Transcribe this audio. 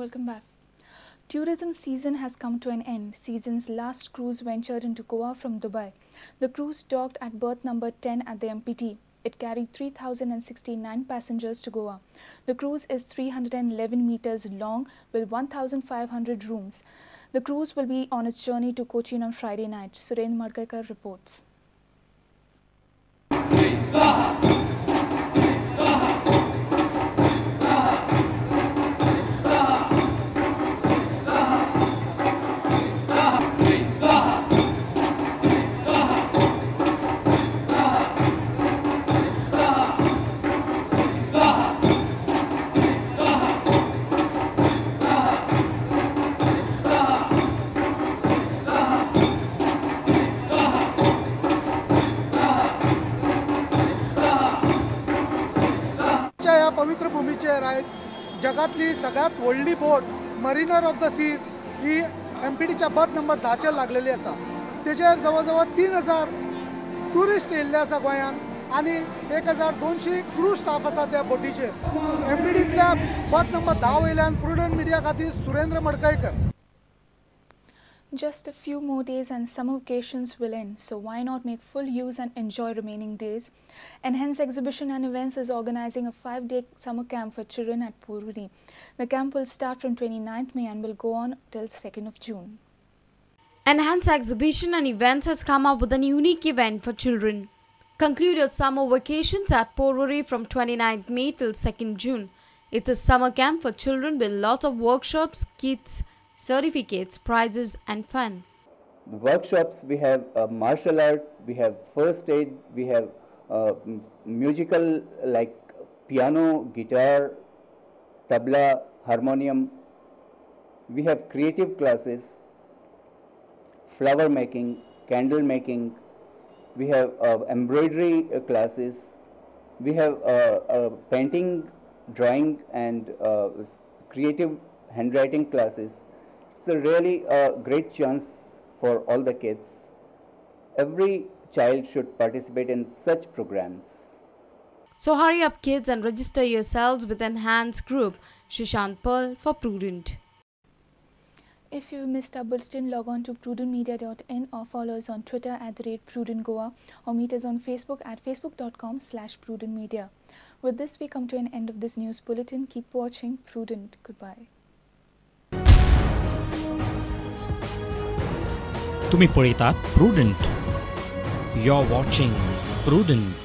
Welcome back. Tourism season has come to an end. Season's last cruise ventured into Goa from Dubai. The cruise docked at berth number 10 at the MPT. It carried 3,069 passengers to Goa. The cruise is 311 meters long with 1,500 rooms. The cruise will be on its journey to Cochin on Friday night. Surendra Madkaikar reports. पवित्र भूमीचेर आयज जगातली सगळ्यात व्हडली boat Mariner of the Seas he एमपीटीच्या birth number 10चेर लागलेली आसा. तेचेर जवळ जवळ 3000 ट्युरिस्ट येयल्ले आसा गोंयांत आनी 1200 क्रू स्टाफ आसा त्या बोटीचेर. एमपीटींतल्या बर्थ नंबर 10 वयल्यान प्रुडंट मिडिया खातीर Surendra Madkaikar. Just a few more days and summer vacations will end, so why not make full use and enjoy remaining days? Enhance Exhibition and Events is organizing a 5-day summer camp for children at Porvorim. The camp will start from 29th May and will go on till 2nd of June. Enhance Exhibition and Events has come up with a unique event for children. Conclude your summer vacations at Porvorim from 29th May till 2nd June. It's a summer camp for children with lots of workshops, kits, certificates, prizes and fun. The workshops, we have martial art, we have first aid, we have musical like piano, guitar, tabla, harmonium. We have creative classes, flower making, candle making. We have embroidery classes. We have painting, drawing and creative handwriting classes. It's a really great chance for all the kids. Every child should participate in such programs. So hurry up kids and register yourselves with Enhance Group. Shishant Pearl for Prudent. If you missed our bulletin, log on to prudentmedia.in or follow us on Twitter at @PrudentGoa or meet us on Facebook at facebook.com/prudentmedia. With this, we come to an end of this news bulletin. Keep watching Prudent. Goodbye. तुम्ही पळयतात Prudent. You're watching Prudent.